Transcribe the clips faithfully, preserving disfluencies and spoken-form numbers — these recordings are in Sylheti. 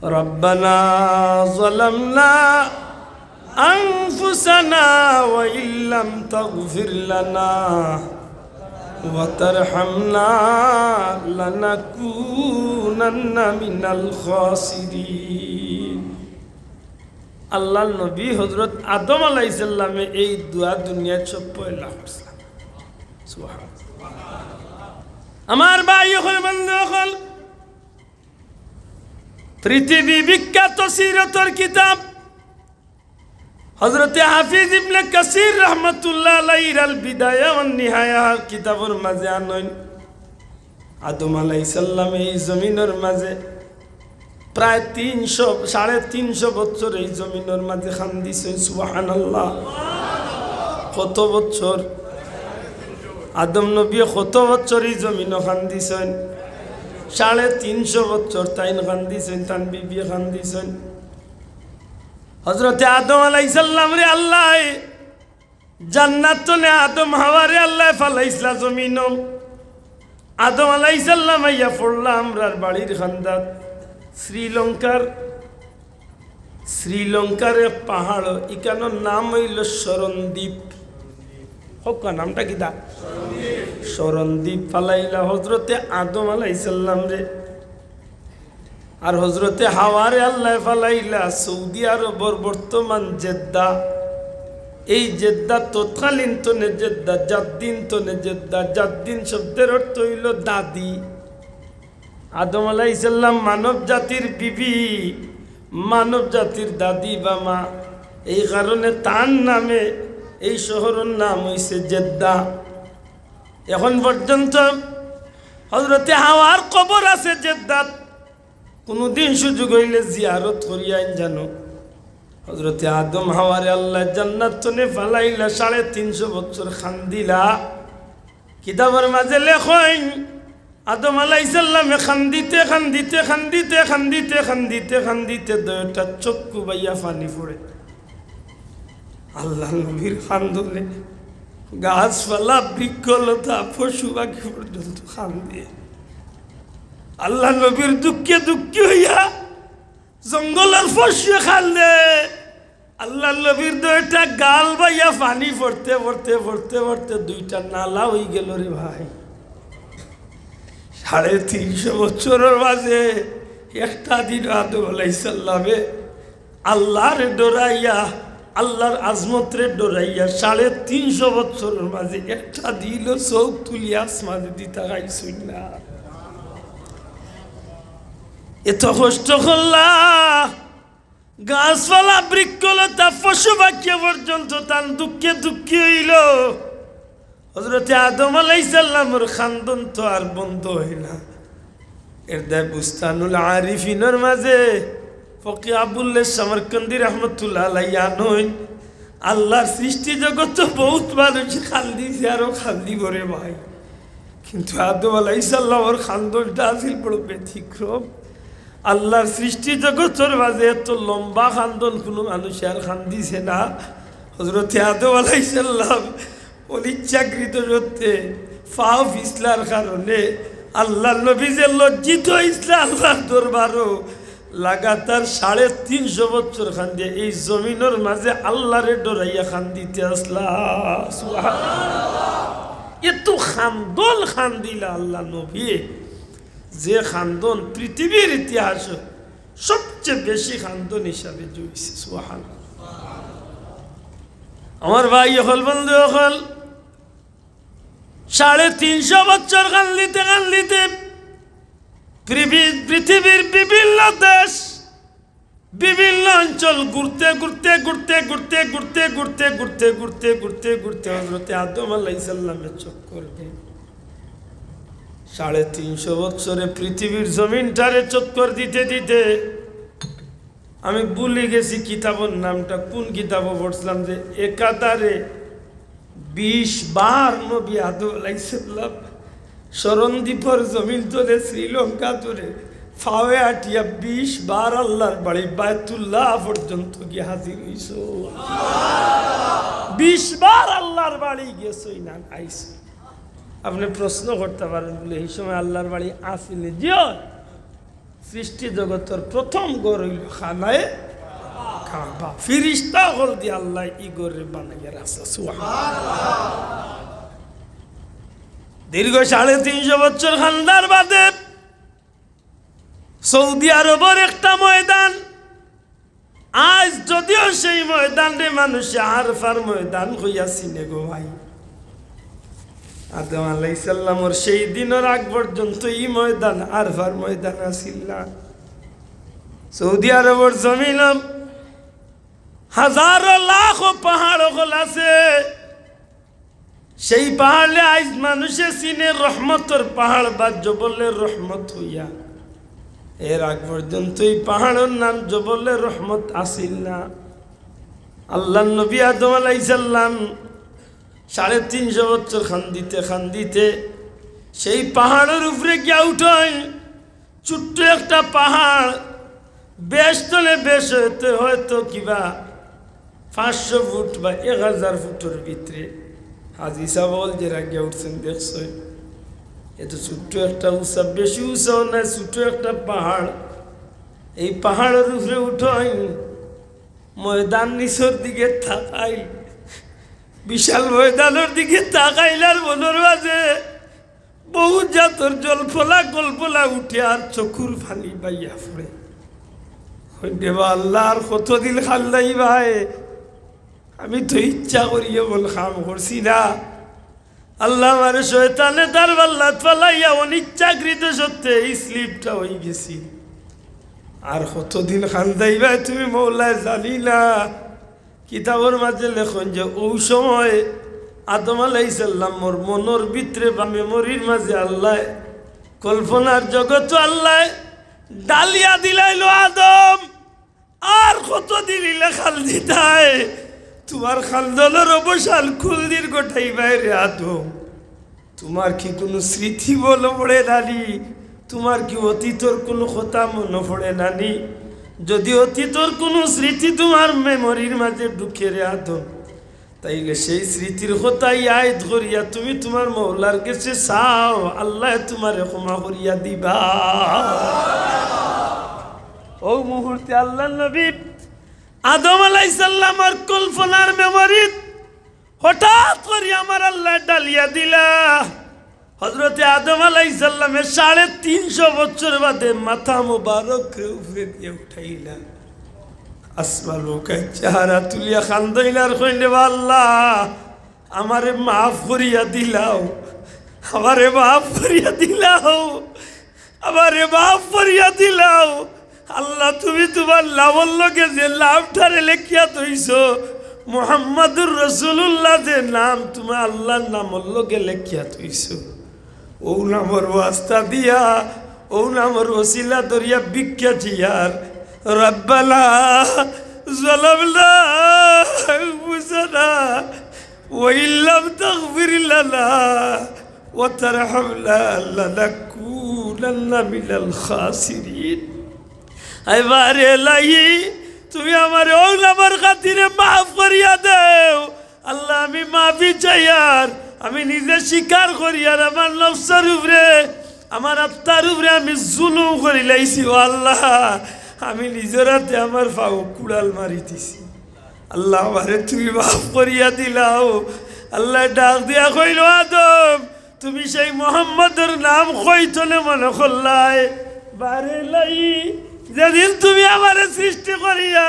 ربنا ظلمنا أنفسنا وإن لم تغفر لنا وترحمنا لنكونن من الخاسرين. আল্লাহর নবী হযরত আদম আলাইহিস সালামে এই দোয়া দুনিয়াত সব পয়লা করছিলা। সুবহানাল্লাহ। আমার ভাই অকল, বন্ধু অকল, পৃথিবী বিখ্যাত সিরতর কিতাব হযরতে হাফিজ ইবনে কাসির রহমতুল্লাহ আলাইহির আল বিদায়া ওয়ান নিহায়া কিতাবর মাঝে আনইন, আদম আলাইহিস সালাম এই জমিনর মাঝে প্রায় তিনশো, সাড়ে তিনশো বছর এই জমিনর মাঝে কান্দিছইন। সুবহানাল্লাহ। কত বছর? আদম নবী কত বছর এই জমিনো কান্দিছইন? সাড়ে তিনশো বছর তাইন কান্দিছইন, তান বিবিয়ে কান্দিছইন। হযরতে আদম আলাইহিস সালামরে আল্লায় জান্নাত তনে আদম হাওয়ারে আল্লায় ফালাইছলা জমিনো। আদম আলাইহিস সালাম আইয়া পড়লা আমরার বাড়ির কান্দাত, শ্রীলঙ্কার, শ্রীলঙ্কার এক পাহাড়, ইখানর নাম অইলো স্মরণদ্বীপ। কউক্কা, নামটা কিতা? স্মরণদ্বীপ। ফালাইলা হযরতে আদম আলাইহিস সালামরে। আর হযরতে হাওয়ারে আল্লায় ফালাইলা সৌদি আরবর বর্তমান জেদ্দা। এই জেদ্দা তৎকালীন তনে জেদ্দা, জাদ্দিন তনে জেদ্দা। জাদ্দিন শব্দের অর্থ অইলো দাদি। আদম আলাইহিস সালাম মানব জাতির বিবি, মানব জাতির দাদি বা মা। এই কারণে তান নামে এই শহরর নাম অইছে জেদ্দা। এখন পর্যন্ত হযরতে হাওয়ার কবর আছে জেদ্দাত। কুনুদিন সুযোগ অইলে জিয়ারত করিয়া আইন জানো। হযরতে আদম হাওয়ারে আল্লায় জান্নাত তনে ফালাইলা, সাড়ে তিনশো বছর কান্দিলা। কিতাবর মাঝে লেখইন, আদম আলাইহিস সালামে কান্দিতে, কান্দিতে, কান্দিতে, কান্দিতে, কান্দিতে, কান্দিতে দুইটা চক্ষু বাইয়া পানি পড়ে। আল্লাহর নবীর কান্দনে গাছপালা, বৃক্ষলতা, পশু পাখি পর্যন্ত কান্দে। আল্লাহর নবীর দুঃখে দুঃখী অইয়া জঙ্গলর পশুয়ে কান্দে। আল্লাহর নবীর দুইটা গাল বাইয়া পানি পড়তে পড়তে পড়তে পড়তে দুইটা নালা অইগেলো রে ভাই। সাড়ে তিনশো বছরর মাঝে একটা দিন আদম আলাইহিস সালামে আল্লাহরে ডরাইয়া, আল্লাহর আজমতরে ডরাইয়া সাড়ে তিনশো বছরর মাঝে একটা দিনও চউখ তুলিয়া আসমানে দি তাকাইছইন না। এত কষ্ট করলা, গাছপালা, বৃক্ষলতা, পশু পাখি পর্যন্ত তান দুঃখে দুঃখী অইলো। হযরতে আদম আলাইহিস সালামর কান্দন তো আর বন্ধ অয় না। এর দায় বুস্তানুল আরিফিনর মাঝে ফকি আবুল্লাহ সামরকন্দি রহমতুল্লাহ আলাইহি আনইন, আল্লাহর সৃষ্টি জগতো বউত মানুষ কান্দিছে, আরো কান্দিবো রে ভাই। কিন্তু আদম আলাইহিস সালামর কান্দনটা আছিল বড় ব্যতিক্রম। আল্লাহর সৃষ্টি জগতর মাঝে এত লম্বা কান্দন কুনু মানুষে আর কান্দিছে না। হযরতে আদম আলাইহিস সালাম অনিচ্ছাকৃত সত্ত্বে পাও পিছলার কারণে আল্লাহর নবী যে লজ্জিত অইছলা আল্লাহর দরবারো, লাগাতার সাড়ে তিনশো বছর কান্দিয়া এই জমিনর মাঝে আল্লাহরে ডরাইয়া কান্দিতে আসলা। সুবহানাল্লাহ। এত কান্দন কান্দিলা আল্লাহর নবী, যে কান্দন পৃথিবীর ইতিহাসো সবচেয়ে বেশি কান্দন হিসাবে জুড়ছে। সুবহানাল্লাহ। আমার ভাই অকল, বন্ধু অকল, সাড়ে তিনশো বছর কান্দিতে কান্দিতে পৃথিবী-, পৃথিবীর বিভিন্ন দেশ, বিভিন্ন অঞ্চল ঘুরতে ঘুরতে ঘুরতে ঘুরতে ঘুরতে ঘুরতে ঘুরতে ঘুরতে ঘুরতে ঘুরতে হযরতে আদম আলাইহিস সালামে চক্কর দেয়। সাড়ে তিনশো বছরে পৃথিবীর জমিনটারে চক্কর দিতে দিতে আমি ভুলি গেছি কিতাবর নামটা, কুন কিতাবো পড়ছিলাম যে একাধারে বিশ বার নবী আদম আলাইহিস সালাম স্মরণদ্বীপর জমিন তনে শ্রীলঙ্কা তনে পাওয়ে আটিয়া বিশ বার আল্লাহর বাড়ি বায়তুল্লাহ পর্যন্ত গিয়া হাজির অইছো। বিশ বার আল্লাহর বাড়ি গেছো না আইছো। আপনে প্রশ্ন করতা পারইন বলে, "এই সময় আল্লাহর বাড়ি আছিল নি?" জি অয়। সৃষ্টি জগতর প্রথম ঘর অইলো খানায়ে কাবা। ফিরিস্তা অকল দি আল্লায় ই ঘররে বানাইয়া রাখছে। সুবহানাল্লাহ। দীর্ঘ সাড়ে তিনশো বছর কান্দার বাদে সৌদি আরবর একটা ময়দান, আইজ যদিও সেই ময়দানরে মানুষে আরফার ময়দান কইয়া চিনে গো ভাই। আদম আলাইহিস সালামর সেই দিনর আগ পর্যন্ত ই ময়দান আরফার ময়দান আছিল না। সৌদি আরবর জমিন হাজারো লাখো পাহাড় অকল আছে। সেই পাহাড়ে আইজ মানুষে চিনে রহমতর পাহাড় বা জবলে রহমত অইয়া। এর আগ পর্যন্ত ই পাহাড়র নাম জবলে রহমত আছিল না। আল্লাহর নবী আদম আলাইহিস সালাম সাড়ে তিনশো বছর কান্দিতে কান্দিতে সেই পাহাড়র উপরে গিয়া উঠইন। ছোট্ট একটা পাহাড়, বেশ তলে বেশ অইতে হয়তো কিবা পাঁচশো ফুট বা এক হাজার ফুটর ভিতরে। হাজি সাব অকল যেরা গিয়া উঠছইন দেখছইন, এত ছোট্ট একটা উঁচা, বেশি উঁচাও নায়, ছোট্ট একটা পাহাড়। এই পাহাড়র উপরে উঠইন, ময়দান নিচর দিকে তাকাইল, বিশাল ময়দানর দিকে তাকাইল আর মনর মাঝে বহুত জাতর জল্পনা কল্পনা উঠে আর চকুর পানি বাইয়া পড়ে। কইন রে বা আল্লাহ, আর কতদিন কান্দাইবায়? আমি তো ইচ্ছা করি এমন কাম করছি না। আল্লাহ, আমারে শয়তানে তার বাল্লাত ফালাইয়া অনিচ্ছাকৃত সত্ত্বে এই স্লিপটা অইগেছি। আর কতদিন কান্দাইবায় তুমি মওলায় জানি না। কিতাবর মাঝে লেখইন যে অউ সময় আদম আলাইহিস সালামর মনর ভিতরে বা মেমরির মাঝে আল্লায়, কল্পনার জগতো আল্লায় ডালিয়া দিলাইলো, আদম, আর কতদিন ইলা কান্দিতায়? তুমার কান্দনর অবসান কুনদিন ঘটাইবায় রে আদম? তুমার কি কুনু স্মৃতি মনো পড়ে না নি? তুমার কি অতীতর কুনু কথা মনো পড়ে না নি? যদি অতীতর কুনু স্মৃতি তুমার মেমরির মাঝে ঢুকে রে আদম, তাইলে সেই স্মৃতির কথা ইয়াদ করিয়া তুমি তুমার মওলার গেছে চাও, আল্লায় তুমারে ক্ষমা করিয়া দিবা। অউ মুহূর্তে আল্লাহর নবী আদম আলাইহিস সালামর কল্পনার মেমরিত হঠাৎ করি আমার আল্লায় ডালিয়া দিলা। হযরতে আদম আলাইহিস সালামে সাড়ে তিনশো বছর বাদে মাথা মোবারকরে উপরে দিয়া উঠাইলা। আসমান মুখায় চেহারা তুলিয়া কান্দইন আর কইন রে বা আল্লাহ, আমারে মাফ করিয়া দিলাও, আমারে মাফ করিয়া দিলাও, আমারে মাফ করিয়া দিলাও। আল্লাহ, তুমি তুমার নামর লগে যে নামটারে লেখিয়া থইছো, মুহাম্মাদুর রাসূলুল্লাহ যে নাম তুমার আল্লাহর নামর লগে লেখিয়া থইছো, অউ নামর ওয়াস্তা দিয়া, অউ নামর ওসিলা ধরিয়া ভিক্ষা চাইয়ার। রব্বানা যালামনা আনফুসানা ওয়া ইল্লাম তাগফির লানা ওয়া তারহামনা লানাকুনান্না মিনাল খাসিরিন। আয় বারে এলাহি, তুমি আমারে অউ নামর খাতিরে মাফ করিয়া দেও। আল্লাহ, আমি মাফি চাইয়ার, আমি নিজে স্বীকার করিয়ার, আমার নফসর উপরে, আমার আত্মার উপরে আমি জুলুম করিলাইছি। ও আল্লাহ, আমি নিজর আতে আমার পাও কুড়াল মারি দিছি। আল্লাহ, আমারে তুমি মাফ করিয়া দিলাও। আল্লায় ডাক দিয়া কইল, আদম, তুমি সেই মুহাম্মদর নাম কইতনে মনো করলায়? বারে এলাহি, যেদিন তুমি আমারে সৃষ্টি করিয়া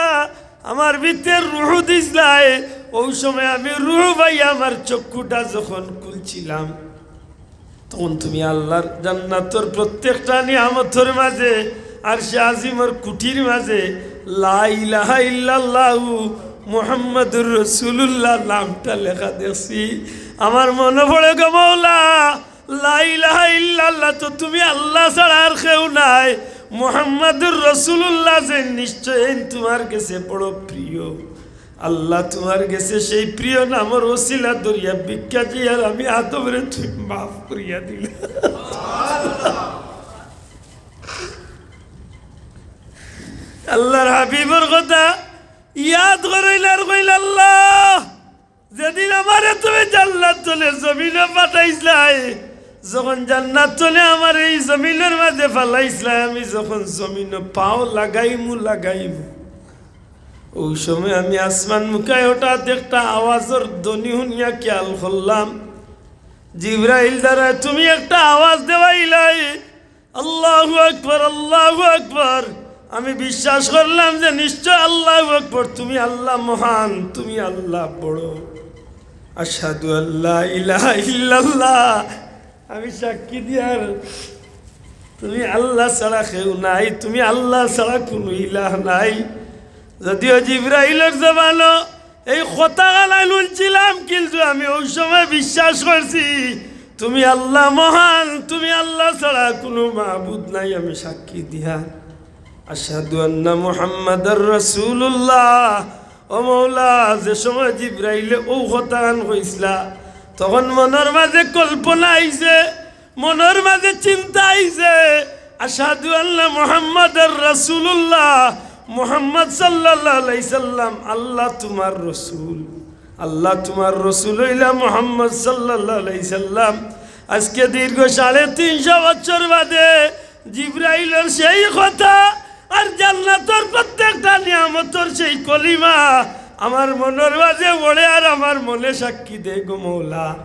আমার ভিতরে রুহু দিছলায়, অউ সময় আমি রুহু পাইয়া আমার চক্ষুটা যখন খুলছিলাম, তখন তুমি আল্লাহর জান্নাতর প্রত্যেকটা নিয়ামতর মাঝে, আরশে আজিমর কুটির মাঝে লা ইলাহা ইল্লাল্লাহু মুহাম্মাদুর রাসূলুল্লাহ নামটা লেখা দেখছি। আমার মনো পড়ে গো মওলা, লা ইলাহা ইল্লাল্লাহ তো তুমি আল্লাহ ছাড়া আর কেউ নাই, মুহাম্মাদুর রাসূলুল্লাহ যে নিশ্চয় তুমার গেছে বড় প্রিয়। আল্লাহ, তুমার গেছে সেই প্রিয় নামর ওসিলা ধরিয়া ভিক্ষা চাইয়ার আমি আদমরে তুমি মাফ করিয়া দিলাও। আল্লাহর হাবিবর কথা ইয়াদ করাইল আর কইল, আল্লাহ, যেদিন আমারে তুমি জান্নাত তলে জমিনো পাঠাইছলায়, যখন জান্নাত তনে আমার এই জমিনর মাঝে ফালাইছলায়, আমি যখন জমিনো পাও লাগাইমু, লাগাইমু, অউ সময় আমি আসমান মুখায় হঠাৎ একটা আওয়াজর ধ্বনি হুনিয়া খেয়াল করলাম, জিব্রাইল দ্বারা তুমি একটা আওয়াজ দেওয়াইলায়, "আল্লাহু আকবার, আল্লাহু আকবার।" আমি বিশ্বাস করলাম যে নিশ্চয় আল্লাহু আকবার, তুমি আল্লাহ মহান, তুমি আল্লাহ বড়। আশহাদু আল্লা ইলাহা ইল্লাল্লাহ, আমি সাক্ষী দিয়ার তুমি আল্লাহ ছাড়া কেউ নাই, তুমি আল্লাহ ছাড়া কুনু ইলাহ নাই। যদিও জিব্রাইলর জবানো এই কথাখান হুনছিলাম, কিন্তু আমি অউ সময় বিশ্বাস করছি তুমি আল্লাহ মহান, তুমি আল্লাহ ছাড়া কুনু মাবুদ নাই। আমি সাক্ষী দিয়ার আশহাদু আন্না মুহাম্মাদার রাসূলুল্লাহ। ও মওলা, যে সময় জিব্রাইলে অউ কথাখান কইছলা, তখন মনর মাঝে কল্পনা আইছে, মনর মাঝে চিন্তা আইছে, আশহাদু আন্না মুহাম্মাদার রাসূলুল্লাহ, মুহাম্মদ সাল্লাল্লাহু আলাইহি সাল্লাম আল্লাহ তুমার রসুল, আল্লাহ তুমার রসুল অইলা মুহাম্মদ সাল্লাল্লাহু আলাইহি সাল্লাম। আজকে দীর্ঘ সাড়ে তিনশো বছর বাদে জিব্রাইলর সেই কথা আর জান্নাতর প্রত্যেকটা নিয়ামতর সেই কলিমা আমার মনর মাঝে পড়ে আর আমার মনে সাক্ষী দেয়, গো মওলা,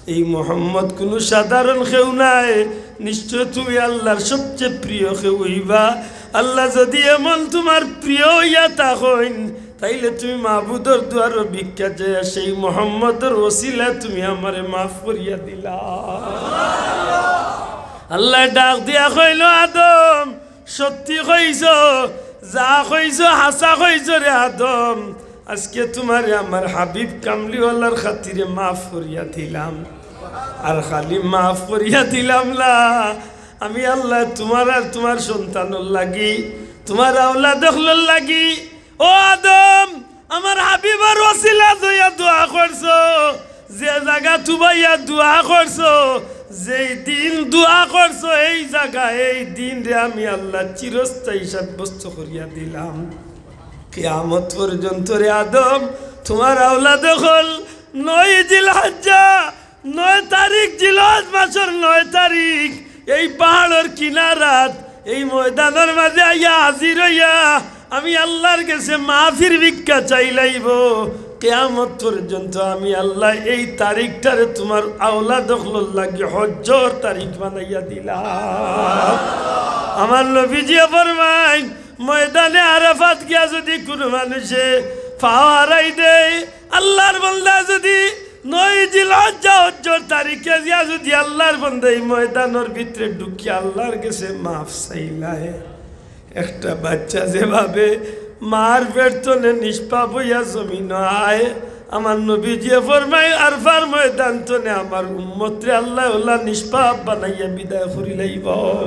এই মোহাম্মদ কুনু সাধারণ কেউ নায়, নিশ্চয় তুমি আল্লাহর সবচেয়ে প্রিয় কেউ অইবা। আল্লাহ যদি এমন তুমার প্রিয় অইয়া থাকইন, তাইলে তুমি মাবুদর দুয়ারো ভিক্ষা চাইয়া সেই মোহাম্মদর ওসিলায় তুমি আমারে মাফ করিয়া দিলাও। আল্লায় ডাক দিয়া কইলো, "আদম, সত্যি কইছো, যা কইছো হাছা কইছো রে আদম। আজকে তুমারে আমার হাবিব কামলিওয়ালার খাতিরে মাফ করিয়া দিলাম। আর খালি মাফ করিয়া দিলাম না, আমি আল্লায় তুমার আর তুমার সন্তানর লাগি, তুমার আওলাদ অকলর লাগি, ও আদম, আমার হাবিবর ওসিলা অইয়া দোয়া করছো, যে জাগাত উবাইয়া দোয়া করছো, যেই দিন দোয়া করছো, এই জাগা, এই দিনরে আমি আল্লাহ চিরস্থায়ী সাব্যস্ত করিয়া দিলাম। কিয়ামত পর্যন্ত রে আদম, তুমার আওলাদ অকল নয় জিলহজ্জা, নয় তারিখ, জিলহজ মাসর নয় তারিখ, এই পাহাড়র কিনারাত, এই ময়দানর মাঝে আইয়া হাজির অইয়া আমি আল্লাহর গেছে মাফির ভিক্ষা চাইলাইবো। কিয়ামত পর্যন্ত আমি আল্লাহ এই তারিখটারে তুমার আওলাদ অকলর লাগি হজ্জর তারিখ বানাইয়া দিলাম।" আমার নবীজিয়ে ফরমাইন, ময়দানে আরাফাত গিয়া যদি কুনু মানুষে পাও হারাই দেয়, আল্লাহর বান্দা যদি নয় জিলহজ্জা হজ্জর তারিখে গিয়া যদি আল্লাহর বান্দা এই ময়দানর ভিতরে ঢুকিয়া আল্লাহর গেছে মাফ চাইলায়, একটা বাচ্চা যেভাবে মার পেট তনে নিষ্পাপ অইয়া জমিনো আয়, আমার নবীজিয়ে ফরমাইন, আরাফার ময়দান তনে আমার উম্মতরে আল্লায় অলা নিষ্পাপ বানাইয়া বিদায় করিলাইবো।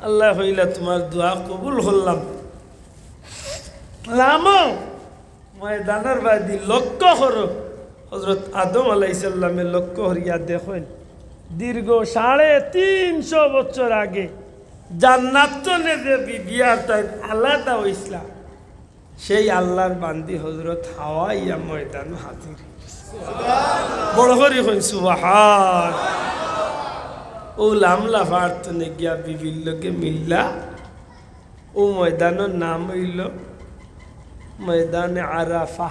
আল্লায় কইলা, "তুমার দোয়া কবুল করলাম।" লামো ময়দানর বায়দি লক্ষ্য করো, হযরত আদম আলাইহিস সালামে লক্ষ্য করিয়া দেখইন, দীর্ঘ সাড়ে তিনশো বছর আগে জান্নাত তনে যে বিবি আর তাইন আলাদা অইছলা, সেই আল্লাহর বান্দি হযরত হাওয়া ইয়া ময়দানো হাজির অইগেছে। বড় করি কইন সুবহান। অউ লামলা পাহাড় তনে গিয়া বিবির লগে মিললা। অউ ময়দানর নাম অইলো ময়দানে আরাফা,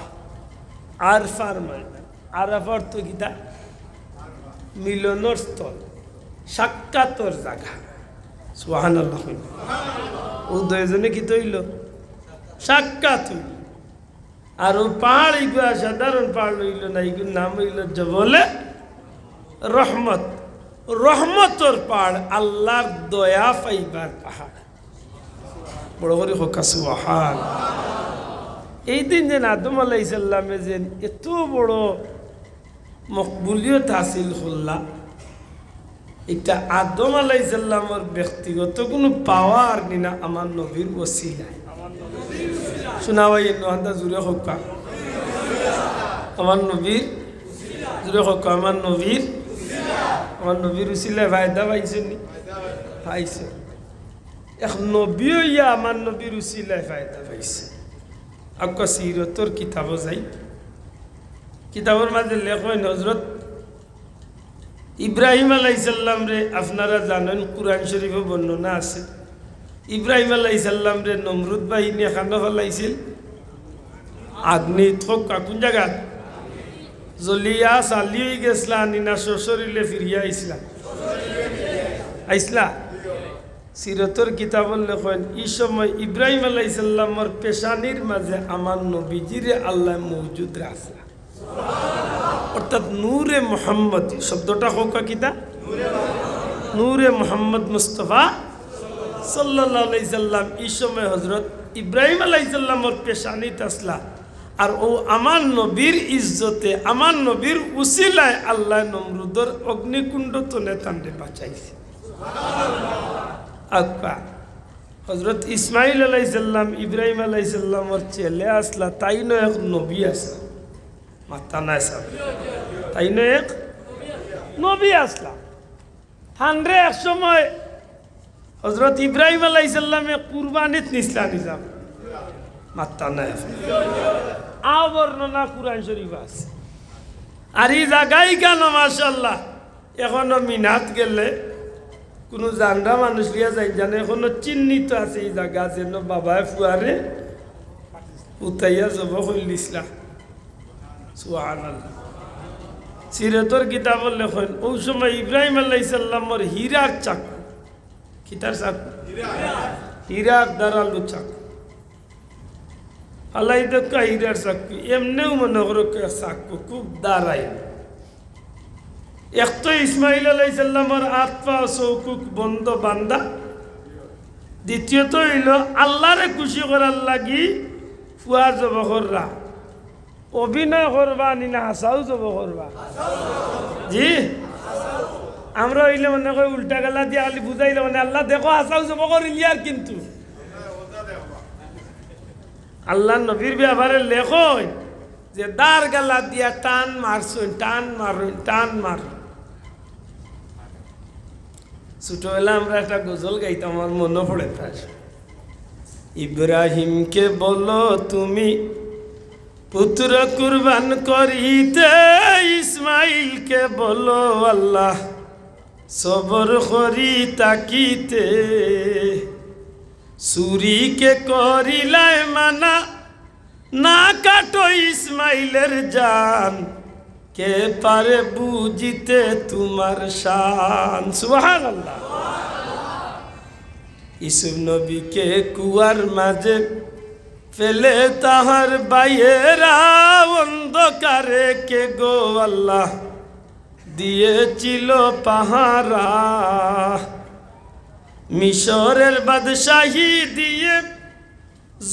আরফার ময়দান। আরাফা অর্থ কিতা? মিলনর স্থল, সাক্ষাতর জাগা। সুবহানাল্লাহ কইন। অউ দুইজনে কিতা অইলো? সাক্ষাৎ অইলো। আর অউ পাহাড় ইগুয়া সাধারণ পাহাড় অইলো না, ইগুর নাম অইলো জবলে রহমত। রহমতর পাহাড়, আল্লাহর দয়া পাইবার পাহাড়। বড় করি কউক্কা সুবহান। এই দিন যেন আদম আলাইহিস সালামে যেন এত বড় মকবুলিয়ত হাসিল করলা, ইটা আদম আলাইহিস সালামর ব্যক্তিগত কুনু পাওয়ার নি না, আমার নবীর ওসিলায়। শুনা ভাই, একটু আন্দা জুরে কউক্কা। আমার নবীর, জুরে কউক্কা, আমার নবীর, আমার নবীর ওসিলায় ফায়দা পাইছইন নি? পাইছইন। এক নবী অইয়া আমার নবীর উসিলায় ফায়দা পাইছে। আউক্কা সিরতর কিতাবো যাই, কিতাবর মাঝে লেখইন হযরত ইব্রাহিম আলাইহিস সালামরে আপনারা জানইন, কুরআন শরীফো বর্ণনা আছে। ইব্রাহিম আলাইহিস সালামরে নমরুদ বাহিনীয়ে কানো ফালাইছিল? আগ্নিত। কউক্কা, কুন জাগাত? জ্বলিয়া ছালি অইগেছলা নি না সশরীরে ফিরিয়া আইছলা? আইছলা? সিরতর কিতাবো লেখইন, ই সময় ইব্রাহিম আলাইহিস সালামর পেশানির মাঝে আমার নবীজিরে আল্লায় মওজুদ রাখলা। অর্থাৎ নূরে মুহাম্মদী শব্দটা কউক্কা কিতা? নূরে মুহাম্মদ মুস্তফা সাল্লাল্লাহু আলাইহি সাল্লাম ই সময় হযরত ইব্রাহিম আলাইহিস সালামর পেশানিত আছলা। আর অউ আমার নবীর ইজ্জতে, আমার নবীর উসিলায় আল্লায় নমরুদর অগ্নিকুণ্ড তনে তানরে বাঁচাইছে। আউক্কা। হযরত ইসমাইল আলাইহিস সালাম ইব্রাহিম আলাইহিস সালামর ছেলে আছলা, তাইনও এক নবী আছলা। মাতইন না সাব। তাইনও এক নবী আছলা। তানরে এক সময় হযরত ইব্রাহিম আলাইহিস সালামে কুরবানিত নিছলা নি সাব? মাতইন না। অউ বর্ণনা কুরআন শরীফো আছে। আর ই জাগা ইখানো মাশাআল্লাহ, এখনো মিনাত গেলে কুনু জানরা মানুষ লইয়া যাইন জানে, এখনো চিহ্নিত আছে ই জাগা, যেন বাবায় ফুয়ারে উঠাইয়া জবো করিলিছলা। সুবহানাল্লাহ। সিরতর কিতাবো লেখইন, অউ সময় ইব্রাহিম আলাইহিস সালামর হীরার চাকু, কিতার চাকু? হীরার ধারালো চাকু। ফালাই দেউক্কা হীরার চাকু, এমনেউ মনো করউক্কা চাকু, খুব ধারাইল। এক তো ইসমাইল আলাইহিস সালামর আত পাও চউখ মুখ বন্ধ বান্ধা, দ্বিতীয়ত অইলো আল্লারে খুশি করার লাগি ফুয়া জবো কররা। অভিনয় করবা নি না হাছাউ জবো করবা? জি? আমরা অইলে মনে করি উল্টা গালা দিয়া খালি বুঝাইলে মানে, "আল্লাহ দেখো, হাছাউ জবো করিলিয়ার কিন্তু।" আল্লার নবীর ব্যাপারে লেখইন যে দার গালা দিয়া টান মারছইন, টান মারইন, টান মারইন। ছোটবেলা আমরা একটা গজল গাইতাম, আমার মনো পড়ে প্রায়। ইব্রাহিমকে বলো তুমি পুত্র কুরবান করিতে, ইসমাইলকে বলো আল্লাহ সবর করি থাকিতে। ছুরিকে করিলায় মানা, না কাটো ইসমাইলের জান, কে পারে বুঝিতে তোমার শান। সুবহানাল্লাহ। ইউসুফ নবীকে কুয়ার মাঝে ফেলে তাহার ভাইয়েরা, অন্ধকারে কে গো আল্লাহ দিয়েছিল পাহারা। মিশরের বাদশাহী দিয়ে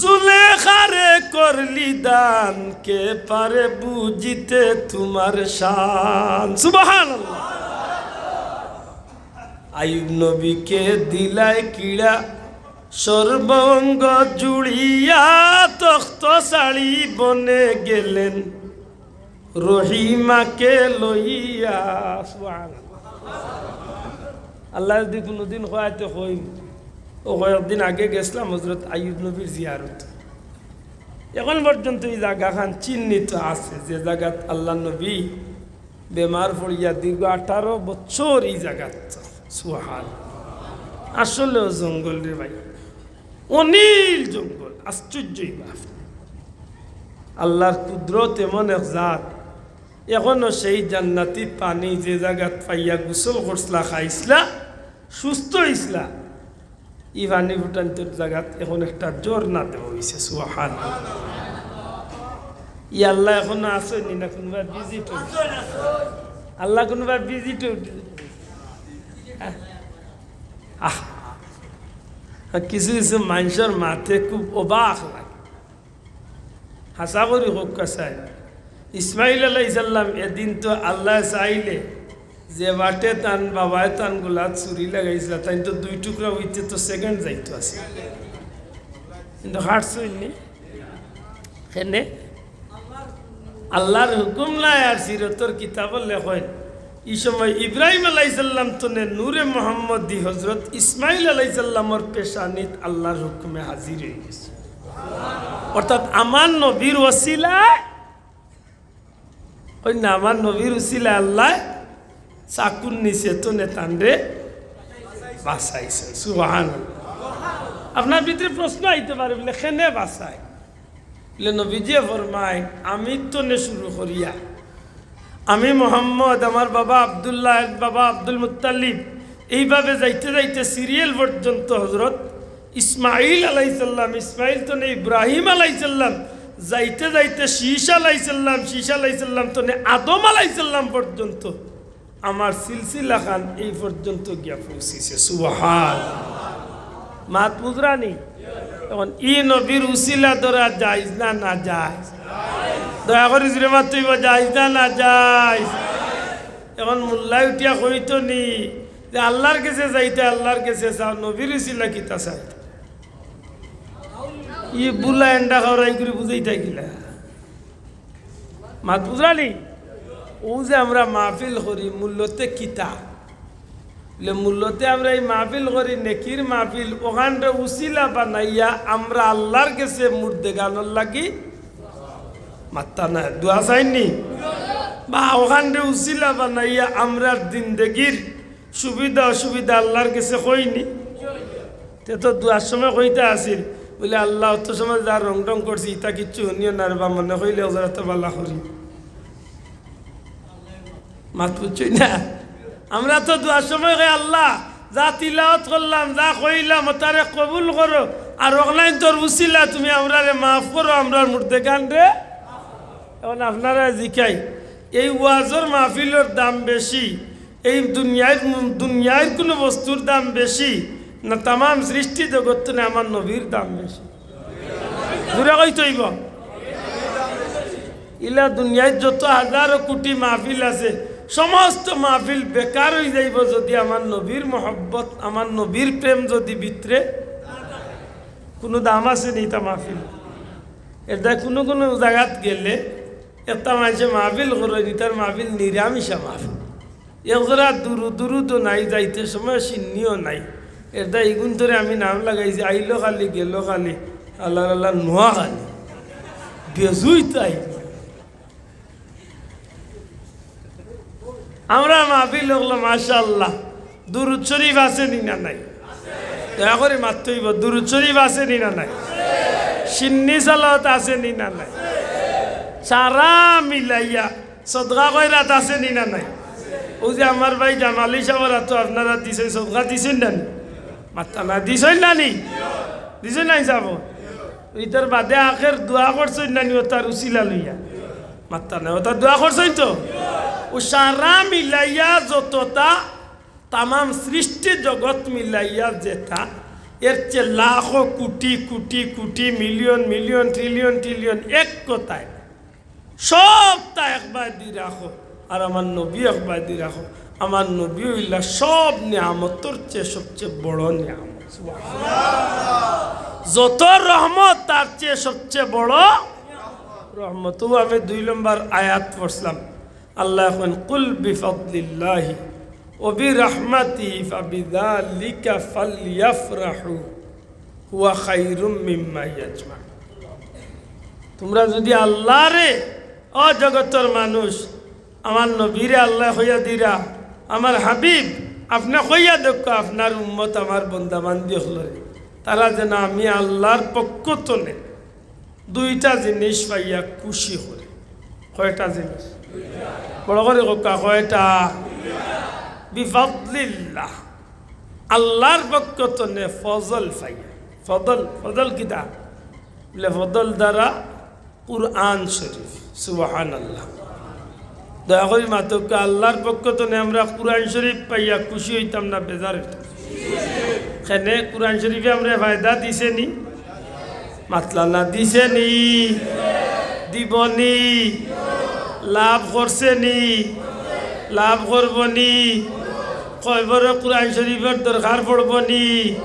জুলেখারে করলি দান, কে পারে বুঝিতে তোমার শান। সুবহানাল্লাহ। আইয়ুব নবীকে দিলায় কিড়া, সর্বঙ্গ জুড়িয়া তখ্ত ছাড়ি বনে গেলেন রহিমাকে লইয়া। সুবহানাল্লাহ। আল্লায় যদি কুনুদিন কয় তে কইমু, অউ কয়েকদিন আগে গেছলাম হজরত আইয়ুব নবীর জিয়ারত। এখন পর্যন্ত ই জাগাখান চিহ্নিত আছে, যে জাগাত আল্লার নবী বেমার পড়িয়া দীর্ঘ আঠারো বছর ই জাগাত। সুবহান। আসলেও জঙ্গল রে ভাই, অনিল জঙ্গল, আশ্চর্য ই বাপ। আল্লার কুদরত এমন এক জাত, এখনো সেই জান্নাতি পানি যে জাগাত পাইয়া গোসল করছলা, খাইছলা, সুস্থ অইছলা, ই পানি ফুটান্তর জাগাত এখন একটা ঝর্ণা দেওয়া অইছে। সুবহান। ই আল্লাহ এখনো আছইন নি না কুনুবা visit অইছে? আল্লাহ কুনুবা visit অইছে? আহ, কিছু কিছু মানষর মাতে খুব অবাক লাগে। হাছা করি কউক্কা চাই, ইসমাইল আলাইহিস সালাম এদিন তো আল্লায় চাইলে যে বাটে তান বাবায় তান গলাত ছুরি লাগাইছলা, তাইন তো দুই টুকরা অইতে তো second যাইতো আছিল, কিন্তু কাটছইন নি। কেনে? আল্লার হুকুম নায়। আর সিরতর কিতাবো লেখইন, ই সময় ইব্রাহিম আলাইহিস সালাম তনে নূরে মোহাম্মদী হজরত ইসমাইল আলাইহিস সালামর পেশানিত আল্লার হুকুমে হাজির অইগেছে। অর্থাৎ আমার নবীর উছিলায়, অউ না, আমার নবীর উছিলায় আল্লায় চাকুর নিচে তনে তানরে বাঁচাইছে। সুবহানাল্লাহ। আপনার ভিতরে প্রশ্ন আইতে পারে, বলে, "কেনে বাঁচায়?" বলে, নবীজিয়ে ফরমাইন, "আমি তনে শুরু করিয়া, আমি মোহাম্মদ, আমার বাবা আব্দুল্লাহ, বাবা আব্দুল মুত্তালিব, এইভাবে যাইতে যাইতে সিরিয়াল পর্যন্ত হযরত ইসমাইল আলাইহিস সালাম, ইসমাইল তনে ইব্রাহিম আলাইহিস সালাম, যাইতে যাইতে শীশ আলাইহিস সালাম, শীশ আলাইহিস সালাম তনে আদম আলাইহিস সালাম পর্যন্ত আমার সিলসিলা খান এই পর্যন্ত গিয়া পৌঁছিছে।" সুবহান। মাত বুঝরানি? এখন ই নবীর উসিলা ধরা জায়েজ না নাজায়েজ? দয়া করি জুরে মাতইবা, জায়েজ না নাজায়েজ? এখন মোল্লায় উঠিয়া কইতো নি যে আল্লাহর গেছে যাইতে আল্লাহর গেছে চাও, নবীর উসিলা কিতা চাইতে? ই বুলা এন্ডা খাওয়াই করি বুঝাইতা কিলা? মাত বুঝরানি? অউ যে আমরা মাহফিল করি, মূলতে কিতা? বলে, মূলতে আমরা ই মাহফিল করি, নেকির মাহফিল, অখানরে উসিলা বানাইয়া আমরা আল্লাহর গেছে মুর্দেগানর লাগি মাত্তা না, দোয়া চাইনি? বা অখানরে উসিলা বানাইয়া আমরার জিন্দেগির সুবিধা অসুবিধা আল্লাহর গেছে কইনি? তে তো দোয়ার সময় কইতা আছিল, বলে, "আল্লাহ, অত সময় যা রং রং করছি, ইতা কিচ্ছু হুনিও না রে বা, মনে কইলে ওজারা তো বালা করি।" মাত বুঝছই না? আমরা তো দোয়ার সময় কই, "আল্লাহ, যা তিলাওয়াত করলাম, যা কইলাম, ওতারে কবুল করো, আর অকলাইন তোর উসিলা তুমি আমরারে মাফ করো, আমরার মুর্দেগানরে।" এখন আপনারা জিকাই, এই ওয়াজর মাহফিলর দাম বেশি, এই দুনিয়ার, দুনিয়ার কোনো বস্তুর দাম বেশি না, তামাম সৃষ্টি জগত তনে আমার নবীর দাম বেশি? জুরে কইতে অইবো। ইলা দুনিয়ার যত হাজারো কোটি মাহফিল আছে, সমস্ত মাহফিল বেকার অইযাইবো যদি আমার নবীর মহব্বত, আমার নবীর প্রেম যদি ভিতরে, কোনো দাম আছে নি ইতা মাহফিল? এরদায় কোনো কোনো জাগাত গেলে একটা মানষে মাহফিল করইন, ইতার মাহফিল নিরামিষা মাহফিল। একজোড়া দুরু-, দুরুদও নাই, যাইতে সময় শিন্নিও নাই। এরদায় ইগুন ধরে আমি নাম লাগাইছি, আইলো খালি, গেলো খালি, আল্লাহর আল্লাহ নোয়া খালি। বেজুই তাই। আমরা মাহফিল অকলো, মাশাআল্লাহ, দুরুদ শরীফ আছে নি না নাই? দয়া করি মাততে অইবো, দুরুদ শরীফ আছে নি না নাই? শিন্নি সালাওয়াত আছে নি না নাই? সারা মিলাইয়া সদকা খয়রাত আছে নি না নাই? অউ যে আমার ভাই জামালি সাবর আতো আপনারা দিছইন, সদকা দিছইন না নি? মাত্তা না, দিছইন না নি? দিছইন না নি সাব? ইতার বাদে আখের দোয়া করছইন না নি, ওতার উসিলা লইয়া? মাত্তা না, ওতার দোয়া করছইন তো? অউ সারা মিলাইয়া যততা, তামাম সৃষ্টি জগত মিলাইয়া যেতা, এর চেয়ে লাখো কোটি কোটি crore, million million, trillion trillion, এক কথায় সবতা একবায়দি রাখো, আর আমার নবী একবায়দি রাখো। আমার নবী অইলা সব নিয়ামতর চেয়ে সবচেয়ে বড় নিয়ামত। যত রহমত, তার চেয়ে সবচেয়ে বড় রহমত। অউ আমি দুই নম্বর আয়াত পড়ছিলাম, আল্লায় কইন, "কুল বিফাদলিল্লাহি ওয়া বিরাহমাতিহি ফাবিযালিকা ফালইয়াফরাহু হুয়া খায়রুম মিম্মা ইয়াজমাউন।" তুমরা যদি আল্লাহরে, ও জগতর মানুষ, আমার নবীরে আল্লায় কইয়া দিরা, "আমার হাবিব, আপনে কইয়া দেউক্কা আপনার উম্মত, আমার বন্দাবান্দি অকলরে, তারা যেন আমি আল্লাহর পক্ষ তনে দুইটা জিনিস পাইয়া খুশি করে।" কয়টা জিনিস? বড় করি কউক্কা, কয়টা? বিফাদলিল্লাহ, আল্লাহর পক্ষ তনে ফজল পাইয়া। ফজল, ফজল কিতা? বলে, ফজল দ্বারা কুরআন শরীফ। সুবহানাল্লাহ। দয়া করি মাতউক্কা, আল্লাহর পক্ষ তনে আমরা কুরআন শরীফ পাইয়া খুশি অইতাম না বেজার অইতাম? কেনে কুরআন শরীফে আমরারে ফায়দা দিছে নি? মাতলা না, দিছে নি? দিবো নি? লাভ করছে নি? লাভ করবো নি? কবরো কুরআন শরীফর দরকার পড়বো নি?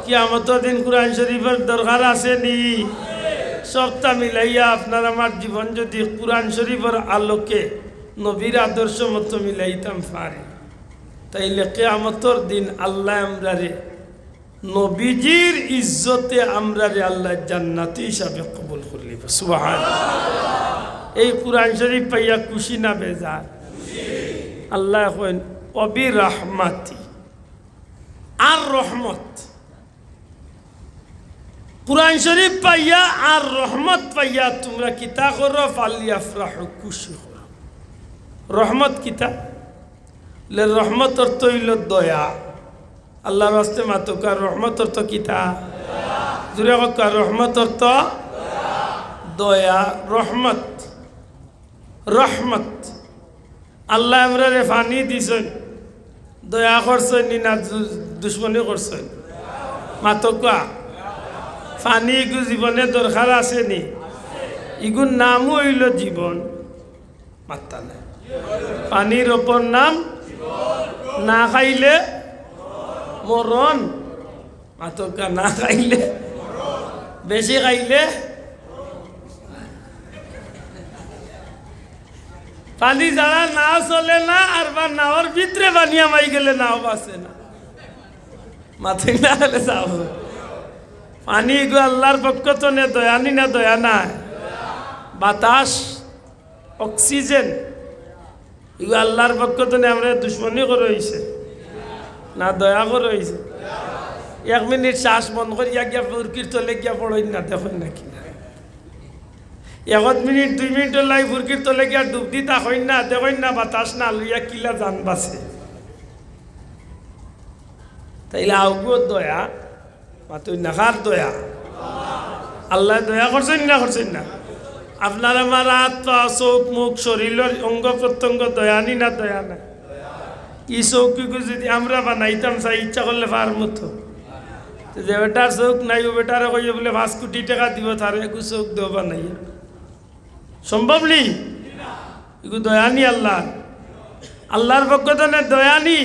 কিয়ামতর দিন কুরআন শরীফর দরকার আছে নি? সবতা মিলাইয়া আপনার আমার জীবন যদি কুরআন শরীফর আলোকে নবীর আদর্শ মতো মিলাইতাম পারি, তাইলে কিয়ামতর দিন আল্লায় আমরারে নবীজির ইজ্জতে আমরারে আল্লায় জান্নাতি হিসাবে কবুল করিলিবা। সুবহান। এই কুরআন শরীফ পাইয়া খুশি না বেজার? আল্লায় কইন, অবি রাহমাতি, আর রহমত। কুরআন শরীফ পাইয়া আর রহমত পাইয়া তুমরা কিতা করো? ফালিয়াফরাহু, খুশি করো। রহমত কিতা? লে রহমত অর্থ অইলো দয়া। আল্লাহর ওয়াস্তে মাতউক্কা, রহমত অর্থ কিতা? জুরে কউক্কা, রহমত অর্থ দয়া। রহমত, রহমত। আল্লায় আমরারে পানি দিছইন, দয়া করছইন নি না দু-, দুশমনি করছইন? মাতউক্কা। পানি ইগু জীবনে দরকার আছে নি? ইগুর নামও অইলো জীবন। মাত্তা নাই। পানির অপর নাম না খাইলে মরণ। মাতউক্কা, না খাইলে, বেশি খাইলে পানি ছাড়া নাও চলে না, আর বা নাওর ভিতরে পানি হামাই গেলে নাও বাঁচে না। মাতইন না, খালি যাও। পানি ইগু আল্লাহর পক্ষ তনে দয়া নি না দয়া নায়? বাতাস, অক্সিজেন, ইগু আল্লাহর পক্ষ তনে আমরারে দুশমনি করা অইছে না দয়া করা অইছে? এক মিনিট শ্বাস বন্ধ করিয়া গিয়া ফুরকির তলে গিয়া পড়ইন না, দেখইন না কিলা। এক মিনিট, দুই মিনিটর লাগি ফুরকির তলে গিয়া ডুব দি থাকইন না, দেখইন না বাতাস না লইয়া কিলা জান বাঁচে। তাইলে অগু দয়া, মাতইন না, কার দয়া? আল্লায় দয়া করছইন না করছইন না? আপনার আমার আত, পা, চউখ, মুখ, শরীলর অঙ্গ প্রত্যঙ্গ দয়া নি না দয়া নায়? ই চউখ ইগু যুদি আমরা বানাইতাম চাই, ইচ্ছা করলে পারমু তো। তো যে বেটার চউখ নাই, অউ বেটারে কইয়া বুলে পাঁচ কোটি টেকা দিবো, তারে এগু চউখ দেও বানাইয়া। সম্ভব নি? ইগু দয়া নি আল্লাহর? আল্লাহর পক্ষ তনে দয়া নি,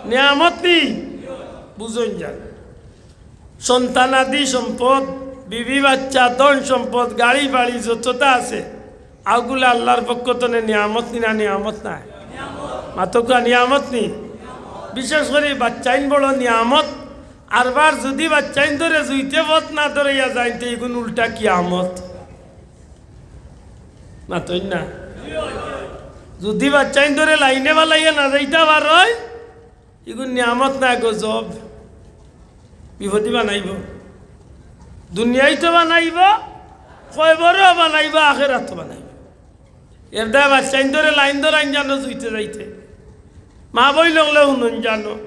নিয়ামত নি? বুঝইন যান। সন্তানাদি সম্পদ, বিবি বাচ্চা, ধন সম্পদ, গাড়ি বাড়ি যততা আছে, অগুলা আল্লাহর পক্ষ তনে নিয়ামত নি না নিয়ামত নায়? মাতউক্কা, নিয়ামত নি? বিশেষ করি বাচ্চাইন বড় নিয়ামত। আরবার যুদি বাচ্চাইন ধরে জুইতে পথ না ধরাইয়া যাইন, তে ইগুন উল্টা কিয়ামত। মাতইন না। যুদি বাচ্চাইন ধরে লাইনে বালাইয়া না যাইতা পারইন, ইগুন নিয়ামত নায়, গজব। বিপদি বানাইবো। দুনিয়াইতো বানাইবো, কবরো বানাইবো, আখেরাতো বানাইবো। এরদায় বাচ্চাইন ধরে লাইন ধরাইন যানো জুইতে যাইতে। মা বইন অকলে হুনইন যানো।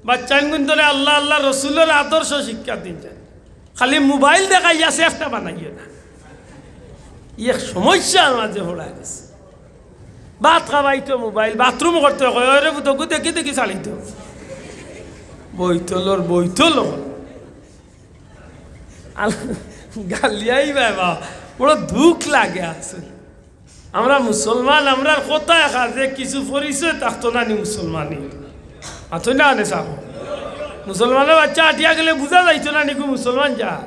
বাচ্চাইনগুন ধরে আল্লাহ, আল্লাহর রসুলর আদর্শ শিক্ষা দিন যানো। খালি মোবাইল দেখাইয়া সেফটা বানাইও না। ই এক সমস্যার মাঝে পড়া গেছে। ভাত খাবাইতো মোবাইল, বাথরুম করতে কয়, "ওরে পুত, গু দেখি দেখি চালিতো।" বইতলর বইতল। আল-, গালিয়াই বাবা, বড় দুখ লাগে আসলে। আমরা মুসলমান, আমরার কথায় কাজে কিছু পরিচয় থাকতো না নি মুসলমানি। আতো না নে সাব। মুসলমানর বাচ্চা আটিয়া গেলে বুঝা যাইতো না নি গু মুসলমান যা।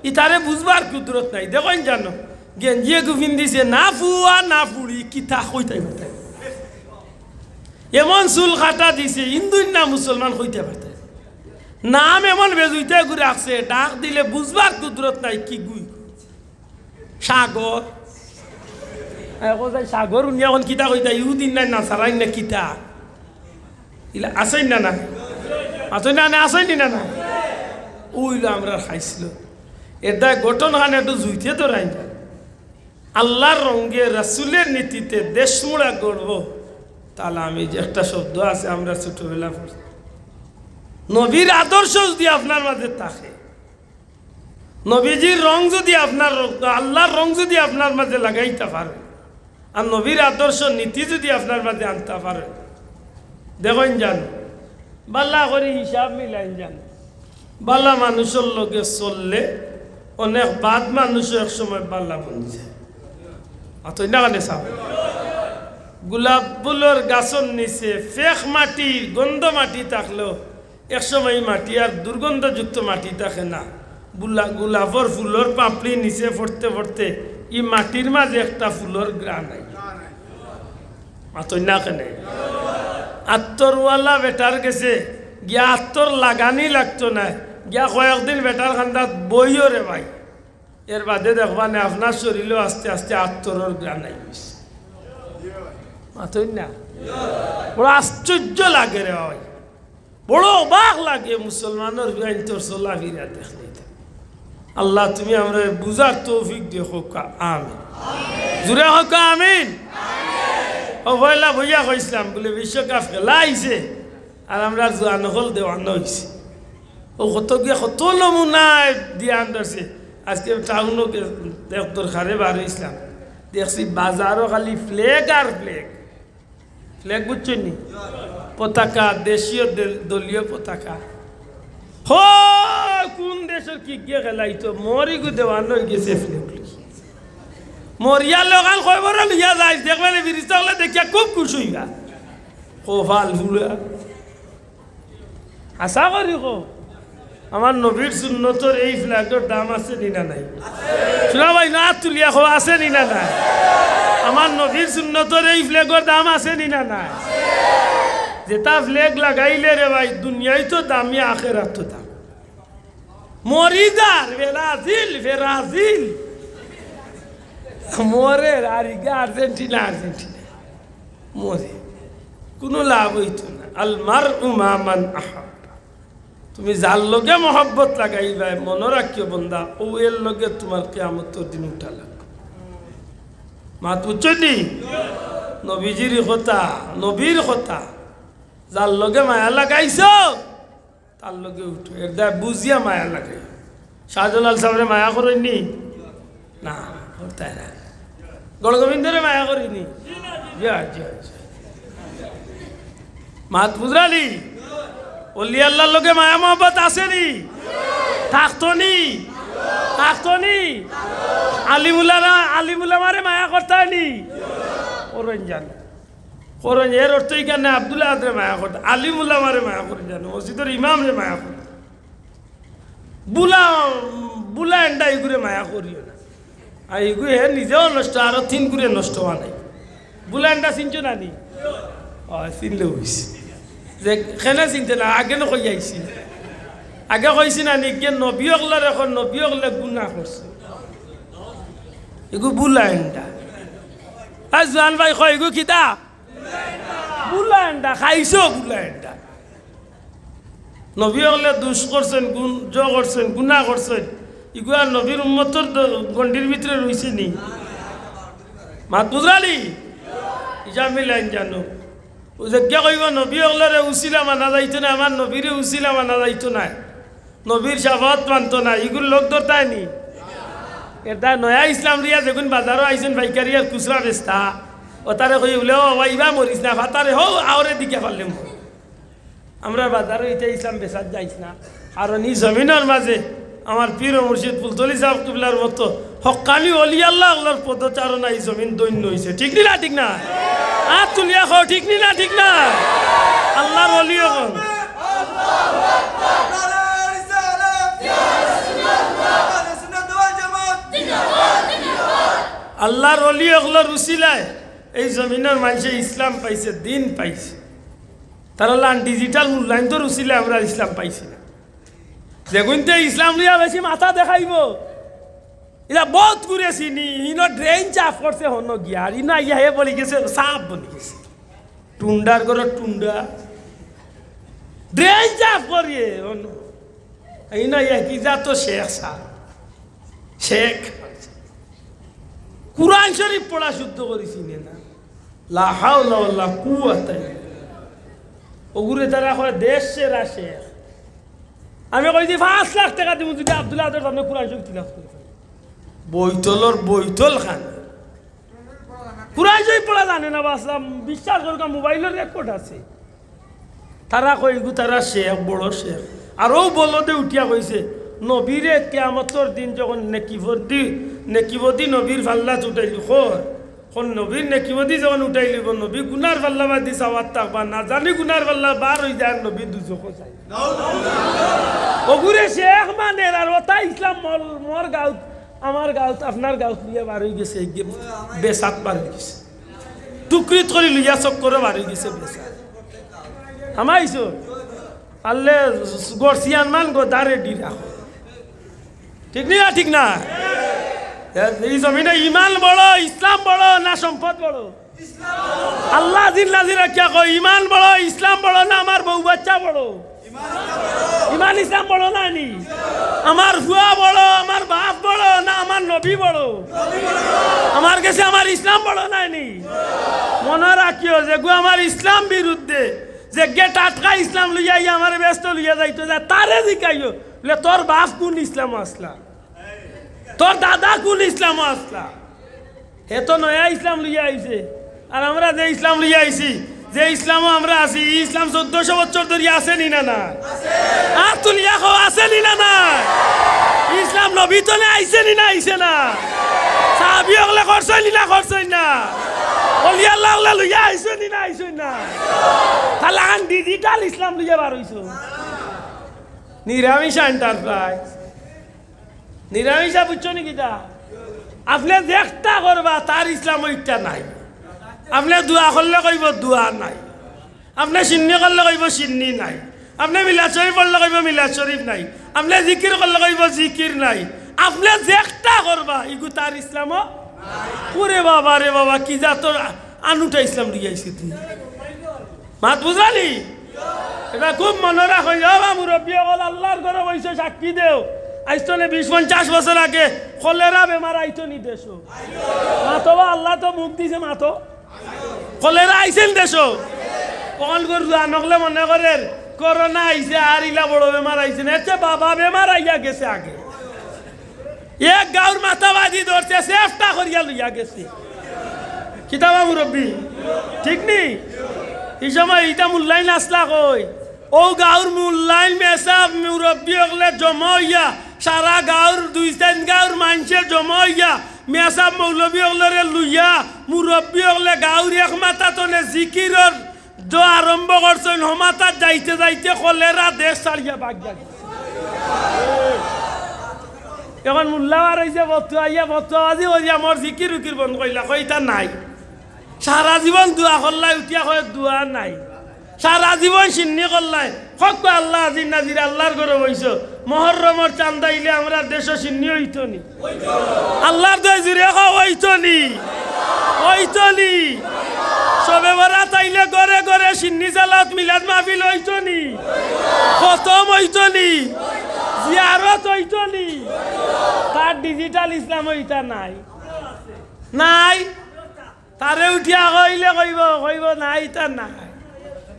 ইতারে বুঝবার কুদরত নাই। দেখইন যানো, গেঞ্জি এগু পিন্দিছে, না ফুয়া না ফুড়ি, কিতা কইতাই পারতাই। এমন চুল কাটা দিছে, হিন্দু না মুসলমান কইতাই পারতাই। নাম এমন বেজুইতা এগু রাখছে, ডাক দিলে বুঝবার কুদরত নাই, কি গুই। সাগর। এখন যাই সাগর উনি এখন কিতা কইতা, ইহুদিন নাই, নাসারাইন না কিতা? ইলা আছইন না না? আছইন না না, আছইন না না? অইলো আমরার খাইছিল। এরদায় গঠন খান একটু জুইতে ধরাইন না। আল্লাহর রঙে, রাসূলের নীতিতে দেশমুড়া গড়ব, তাহলে আমি যে একটা শব্দ আছে, আমরা ছোটবেলা পড়ছি, নবীর আদর্শ যদি আপনার মাঝে থাকে, নবীজির রং যদি আপনার রং, আল্লাহর রং যদি আপনার মাঝে লাগাইতা পারে, আর নবীর আদর্শ নীতি যদি আপনার মাঝে আনতা পারে, দেখইন যানো, বালা করি হিসাব মিলাইন যানো। বালা মানুষর লগে চললে অনেক বাদ মানুষও এক সময় বালা বনি যায়। আতো না কেনে সাব? গোলাপ ফুলর গাছর নিচে ফেক মাটি, গন্ধ মাটি থাকলেও এক সময় ই মাটি আর দুর্গন্ধযুক্ত মাটি থাকে না। বুলা-, গোলাপর ফুলর পাপড়ি নিচে পড়তে পড়তে ই মাটির মাঝে একটা ফুলর ঘ্রাণ আয়। আতর না কেনে? আতরওয়ালা বেটার গেছে গিয়া আতর লাগানি লাগতো না, গিয়া কয়েকদিন বেটার কান্দাত বইও রে ভাই। এর বাদে দেখবা নে আপনার শরীরও আস্তে আস্তে আতরর ঘ্রাণ আই গেছে। মাতইন না? বড় আশ্চর্য লাগে রে ভাই, বড় অবাক লাগে মুসলমানর বিয়াইন্তর চলাফিরা দেখলে। আল্লাহ, তুমি আমরারে বুঝার তৌফিক দিও, কউক্কা আমিন। জুরে কউক্কা আমিন। অউ পয়লা বইয়া কইছলাম, বুলে বিশ্বকাপ খেলা আইছে, আর আমরার জুয়ান অকল দেওয়ানা অইছে। অউ কত গিয়া কত নমুনা দিয়া আনছে। আজকে টাউনো গে-, এক দরকারে বার অইছলাম, দেখছি বাজারো খালি flag আর flag। Flag বুঝছইন নি? পতাকা, দেশীয় দল-, দলীয় পতাকা। হো, কুন দেশর কিগিয়ে খেলাইতো, মোর ইগু দেওয়ানা অইগেছে flag লইয়া। মরিয়ার লগে অখান কবরো লইয়া যাইস, দেখবায় নি ফিরিস্তা অকলে দেখিয়া খুব খুশ অইবা। কপাল ফুলা। আশা করি কও, আমার নবীর সুন্নতর এই flag-অর দাম আছে নি না নাই? শুনা ভাই, না তুলিয়া কও, আছে নি না নাই? আমার নবীর সুন্নতর এই flag-অর দাম আছে নি না নাই? যেটা flag লাগাইলে রে ভাই, দুনিয়াত তো দামি, আখেরাত তো দাম। মরি যার ব্রাজিল, ব্রাজিল। মরে আর ইগা আর্জেন্টিনা, আর্জেন্টিনা। মরে। কুনু লাভ অইতো না। আল মারউ মা মান আহাব্বা। তুমি যার লগে মহব্বত লাগাইবায়, মনো রাখিও বন্দা, অউ এর লগে তুমার কিয়ামতর দিন উঠা লাগবো। মাত বুঝছো নি? নবীজির কথা, নবীর কথা। যার লগে মায়া লাগাইছো, তার লগে উঠো, এর দায় বুঝিয়া মায়া লাগে। শাহজালাল সাবরে মায়া করইন নি? না, করতায় না। গৌরগোবিন্দরে মায়া করইন নি? জি, জি, জি। মাত বুঝরানি? অলি আল্লার লগে মায়া মহব্বত আছে নি? থাকতো নি? থাকতো নি? আলিমুলারা, আলিমুলামারে মায়া করতায় নি? করইন জানো। করইন, এর অর্থ ইখান নায় আব্দুল আহাদরে মায়া করতা, আলিম উলামারে মায়া করইন জানো, মসজিদর ইমামরে মায়া করইন। বুলা, বুলা এন্ডা ইগুরে মায়া করিও না। আর ইগু হে নিজেও নষ্ট, আরো তিন গুরে নষ্ট অওয়া নাই। বুলা এন্ডা চিনছো না নি? অয়, চিনলে অইছে। যে কেনে চিনতে না, আগে নু কই আইছি। আগে কইছি না নি, গিয়ে নবী অকলর, অখন নবী অকলে গুনা করছে। ইগু বুলা এন্ডা। আর জোয়ান ভাই কয়, ইগু কিতা? বুলা এন্ডা, খাইছো বুলা এন্ডা। নবী অকলে দুষ করছইন, গুন-, জ করছইন, গুনা করছইন। ইগুয়া নবীর উম্মতর দ-, গণ্ডির ভিতরে রইছে নি? মাত বুঝরানি? ইজা মিলাইন জানো। অউ যে কিয়া কইবো, নবী অকলরে উসিলা মানা যাইতো না, আমার নবীরে উসিলা মানা যাইতো না। নবীর শাফাআত মানতো না, ইগুর লগ ধরতায় নি? এরদায় নয়া ইসলাম লইয়া যেগুন বাজারো আইছইন পাইকারি আর খুচরা বেচতা, অতারে কই বুলে, "ও বাবা, ইবা মরিছ না, ফাতারে হউ, আওরে দিকে পারলে মর।" আমরার বাজারো ইতা ইসলাম বেচাত যাইছ না, কারণ ই জমিনর মাঝে আমার পীর ও মুর্শিদ ফুলতলি সাব কিবলার মতো হক্কানি অলি আল্লা অকলর পদচারণায় ই জমিন ধন্য অইছে। ঠিক নি না, ঠিক না? আত তুলিয়া কও, ঠিক নি না, ঠিক না? আল্লার অলি অকল। আল্লার অলি অকলর উসিলায় এই জমিনর মানষে ইসলাম পাইছে, দিন পাইছে। তারা লান digital মূল্যায়নর উসিলায় আমরা ইসলাম পাইছি না। যেগুনতে ইসলাম লইয়া বেশি মাথা দেখাইবো, ইলা বউত ঘুরেছি নি, ইনো drain সাফ করছে হনো গিয়া, আর ইনো আইয়া হে বলি গেছে, সাফ বলি গেছে। টুন্ডার ঘরো টুন্ডা। Drain সাফ করিয়ে হনো। ইনো আইয়া কি জাতো শেখ সাব। শেখ। কুরআন শরীফ পড়া শুদ্ধ করিছি নে না। লা হাওলা ওয়ালা কুওয়াতা ইল্লা বিল্লাহ। অগুরে তারা কয় দেশ সেরা শেখ। আমি কইছি পাঁচ লাখ টেকা দিমু যদি আব্দুল আহাদর সামনে কুরআন শরীফ তিলাওয়াত করি। বইতলর বইতল খান। কুরআন শরীফ পড়া জানে না, বাসলাম, বিশ্বাস করুক্কা, মোবাইলর record আছে। তারা কয়, "ইগু তারা শেখ, বড় শেখ।" আর অউ বলদে উঠিয়া কইছে, "নবীরে কিয়ামতর দিন যখন নেকিবদি, নেকিবদি নবীর পাল্লাত উঠাইল, কর, কোন নবীর নেকিবদি যখন উঠাইলিবো, নবী গুনার পাল্লা বাদি চাওয়াত থাকবা, না জানি গুনার পাল্লা বার অই যায়, নবী দুজখো যায়।" অগুরে শেখ মানের, আর অতা ইসলাম মর, মর গাউত, আমার গাউত, আপনার গাউত লইয়া বার অই গেছে, এই গে-, বেসাত বার অই গেছে। টুকরিত করি লইয়া চক্করে বার অই গেছে বেসাত। হামাইছো? পারলে গর্সিয়ান মান গো দারে ডি রাখো। ঠিক নি না? ঠিক না? ই জমিনো ইমান বড়, ইসলাম বড়, না সম্পদ বড়? আল্লাহ জিন নাজির রাখিয়া কই, ইমান বড়, ইসলাম বড় না আমার বউ বাচ্চা বড়? ইমান ইসলাম বড় না নি? আমার ফুয়া বড়, আমার বাপ বড় না আমার নবী বড়? আমার গেছে আমার ইসলাম বড় না নি? মনো রাখিও, যেগু আমার ইসলাম বিরুদ্ধে, যেগে টাটকা ইসলাম লইয়া আইয়া আমারে বেহেস্তো লইয়া যাইতো যায়, তারে জিকাইও, বলে, "তোর বাপ কুন ইসলামো আছলা? তোর দাদা কুন ইসলামো আছলা?" হে তো নয়া ইসলাম লইয়া আইছে। আর আমরা যে ইসলাম লইয়া আইছি, যে ইসলামো আমরা আছি, ই ইসলাম চৌদ্দশো বছর ধরি আছে নি না নাই? আর তুলিয়া কও, আছে নি না নাই? ইসলাম নবী তনে আইছে নি না আইছে না? সাহাবী অকলে করছইন নি না করছইন না? অলি আল্লাহ অকলে লইয়া আইছইন নি না আইছইন না? তাহলে আন ডিজিটাল ইসলাম লইয়া বার অইছো। নিরামিষ এন্টারপ্রাইজ। নিরামিষা বুঝছো নি কিতা? আপনে যেকটা করবা, তার ইসলামো ইটা নাই। আপনে দোয়া করলে কইবো দোয়া নাই, আপনে সিন্নি করলে কইবো সিন্নি নাই, আপনে মিলাদ শরীফ পড়লে কইবো মিলাদ শরীফ নাই, আপনে জিকির করলে কইবো জিকির নাই। আপনে যেকটা করবা, ইগু তার ইসলামো। ওরে বাবা রে বাবা, কি জাতর আনুটা ইসলাম লইয়া আইছো তুমি। মাত বুঝরানি? ইটা খুব মনো রাখইন, ও বা মুরব্বি অকল, আল্লার ঘরো বইছো, সাক্ষী দেও। আইজ তনে বিশ পঞ্চাশ বছর আগে কলেরা বেমার আইতো নি দেশো? মাতো বা, আল্লায় তো মুখ দিছে, মাতো। কলেরা আইছে নি দেশো? অখন গরু আনকলে মনে করের করোনা আইছে, আর ইলা বড় বেমার আইছে না, এর চেয়ে বাবা বেমার আইয়া গেছে আগে। এক গাউর মাথাবাজি ধরছে, চেষ্টা করিয়া লইয়া গেছে। কিতা বা মুরব্বি, ঠিক নি? ই সময় ইটা মূল্যায়ন আছলা কই? অউ গাউর মূল্যায়ন মেসাব মুরব্বি অকলে জমা অইয়া, সারা গাউর দুই চাইন গাউর মানষে জমা অইয়া, মেসাব মৌলবি অকলরে লইয়া, মুরব্বি অকলে গাউর এক মাথা তনে জিকিরর দোয়া আরম্ভ করছইন, হমাতাত যাইতে যাইতে কলেরা দেশ ছাড়িয়া বাগিয়া গেছে। এখন মুল্লা বার অইছে, ফতুয়া আইয়া ফতুয়াবাজি করিয়া মোর জিকির উকির বন্ধ করিলা, কয় ইতা নাই। সারা জীবন দোয়া করলায়, উঠিয়া কয় দোয়া নাই। সারা জীবন সিন্নি করলায়, কউক্কা আল্লাহ আজির নাজির, আল্লার ঘরো বইছো। মহরমর চান্দা আইলে আমরার দেশো সিন্নি অইতো নি? আল্লার দোয়াই জুরে কও, অইতো নি? অইতো নি? শবে বরাত আইলে ঘরে ঘরে সিন্নি জালাত মিলাদ মাহফিল অইতো নি? খতম অইতো নি? জিয়ারত অইতো নি? তার ডিজিটাল ইসলামো ইতা নাই। নাই। তারে উঠিয়া কইলে কইবো, কইবো, "নাই, ইতা নাই।"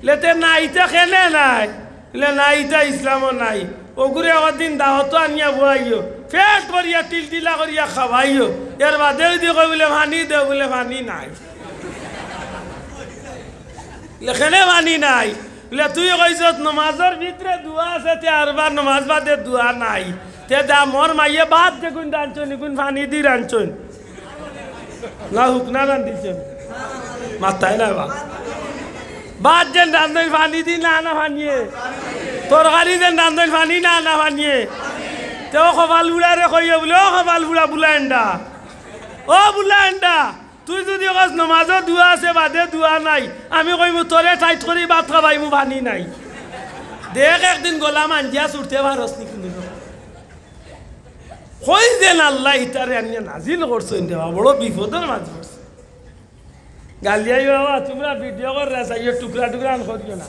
লেতে নাই, ইতা কেনে নাই? বলে, "নাই, ইতা ইসলামো নাই।" অগুরে একদিন দাওয়াতো আনিয়া বওয়াইও, পেট ভরিয়া টিলটিলা করিয়া খাওয়াইও। এর বাদে যদি কই বলে, "পানি দেও," বলে, "পানি নাই।" বলে, "কেনে পানি নাই?" বলে, "তুই কইছত নমাজর ভিতরে দোয়া আছে, তে আরবার নমাজ বাদে দোয়া নাই। তে দা মোর মাইয়ে ভাত যেগুন রানছইন, ইগুন পানি দি রানছইন।" না হুকনা রান্ধিছইন। মাততায় না বা। ভাত যেন রান্ধইন পানি দি না, না পানিয়ে? তরকারি যেন রান্ধইন পানি না, না পানিয়ে? তে ও কপাল পুড়ারে কইও বলে, "ও কপাল পুড়া বুলা এন্ডা, ও বুলা এন্ডা, তুই যদি কস নমাজো দোয়া আছে বাদে দোয়া নাই, আমি কইমু তোরে টাইট করি ভাত খাবাইমু পানি নাই।" দেখ একদিন গলা মাঞ্জিয়া ছুটতে পারস নি কুনু। কই যেন আল্লায় ইতারে আনিয়া নাজিল করছইন রে বা, বড় বিপদর মাঝে পড়ছে। গালিয়াই বাবা, তুমরা ভিডিও কররায়, চাইও টুকরা টুকরা আন করিও না।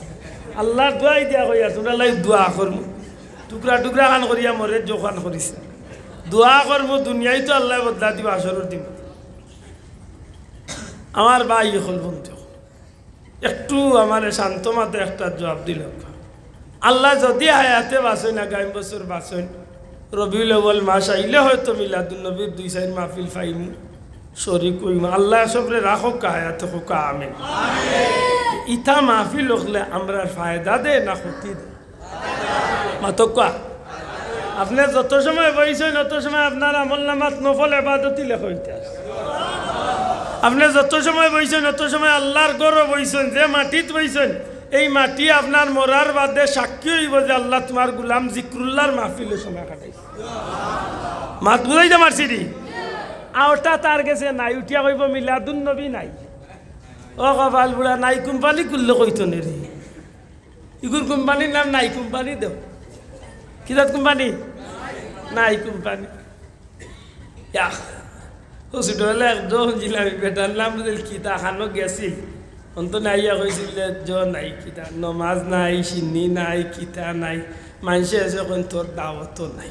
আল্লার দোয়াই দিয়া কইয়ার, তুমরার লাগি দোয়া করমু। টুকরা টুকরা আন করিয়া মরে জোখান করিস না। দোয়া করমু, দুনিয়াইতো আল্লায় বদলা দিবা, হাশরর দিন। আমার ভাই অকল, বন্ধু অকল, একটু আমারে শান্ত মাতে একটা জুয়াব দিলাউক্কা। আল্লায় যদি হায়াতে বাঁচাইন, আগামী বছর বাঁচাইন, রবিউল আউয়াল মাস আইলে হয়তো মিলাদুন নবীর দুই চাইর মাহফিল পাইমু, শরিক অইমু। আল্লায় সবরে রাখউক্কা হায়াতে, কউক্কা আমিন। ইতা মাহফিল অকলে আমরার ফায়দা দে না ক্ষতি দে? মাতউক্কা। আপনে যত সময় বইছইন, অত সময় আপনার আমলনামাত নফল এবাদতি লেখা অইতা। আপনে যত সময় বইছইন, অত সময় আল্লার ঘরো বইছইন, যে মাটিত বইছইন, এই মাটি আপনার মরার বাদে সাক্ষী অইবো যে, "আল্লা, তুমার গুলাম জিক্রুল্লার মাহফিলো সময় কাটাইছে।" মাত বুঝাইতে পারছি নি? আর ওটা তার গেছে নাই, উঠিয়া কইবো, "মিলাদুন নবী নাই।" ও কপাল পুড়া, নাই কোম্পানি খুললে কইতো নে রে। ইগুর কোম্পানির নাম নাই কোম্পানি দেও। কি জাত কোম্পানি? নাই কোম্পানি। ইয়া। তো ছোটবেলায় একজন ছিল, আমি বেটার নাম দিল কিতা খানো গেছিল। অন্ত নাইয়া কইছিল যে জ নাই কিতা, নমাজ নাই, সিন্নি নাই, কিতা নাই। মানষে আছে কইন তোর দাওয়াতও নাই।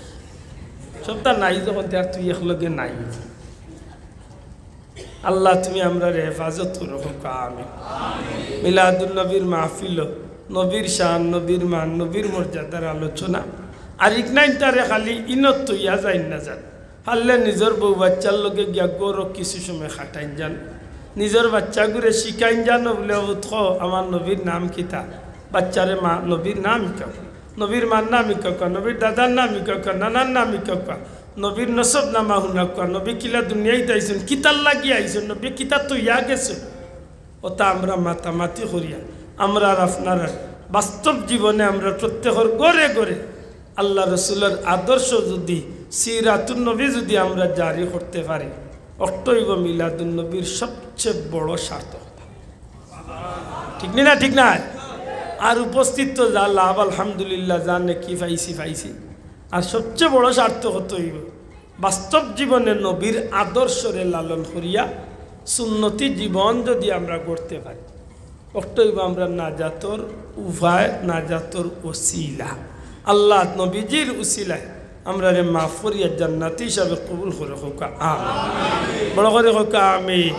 সবটা নাই যখন, তে আর তুই একলগে নাই। আল্লাহ, তুমি আমরারে হেফাজত করো, কউক্কা আমিন। মিলাদুন নবীর মাহফিল, নবীর শান, নবীর মান, নবীর মর্যাদার আলোচনা। আর ইকনাইন তারে খালি ইনত তইয়া যাইন না যান। পারলে নিজর বউ বাচ্চার লগে গিয়া গরো কিছু সময় খাটাইন যান। নিজর বাচ্চাগুরে শিখাইন যান, বুলে, "উঠ, আমার নবীর নাম কিতা?" বাচ্চারে মা, নবীর নাম হিকাও। নবীর মার নাম হিকাউক্কা, নবীর দাদার নাম হিকাউক্কা, নানার নাম হিকাউক্কা, নবীর নসব নামা হুনাউক্কা, নবী কিলা দুনিয়াইত আইছইন, কিতার লাগি আইছইন, নবী কিতা তইয়া গেছইন। ওটা আমরা মাতামাতি করিয়া, আমরা আর আপনারা বাস্তব জীবনে আমরা প্রত্যেকর ঘরে ঘরে আল্লাহ রসুলের আদর্শ যদি, সিরাতুন নবী যদি আমরা জারি করতে পারি, অটা অইবো মিলাদুন নবীর সবচেয়ে বড় সার্থকতা। ঠিক নি না? ঠিক না? আর উপস্থিত তো যা লাভ, আলহামদুলিল্লাহ, যা নেকি পাইছি, পাইছি। আর সবচেয়ে বড় সার্থকতা অইবো বাস্তব জীবনে নবীর আদর্শরে লালন করিয়া সুন্নতি জীবন যদি আমরা গড়তে পারি, অটা অইবো আমরা নাজাতর উপায়, নাজাতর উসিলা। আল্লাহ নবীজির উসিলায় আমরারে মাফ করিয়া জান্নাতি হিসাবে কবুল করো, কউক্কা আমিন। বড় করি কউক্কা আমিন।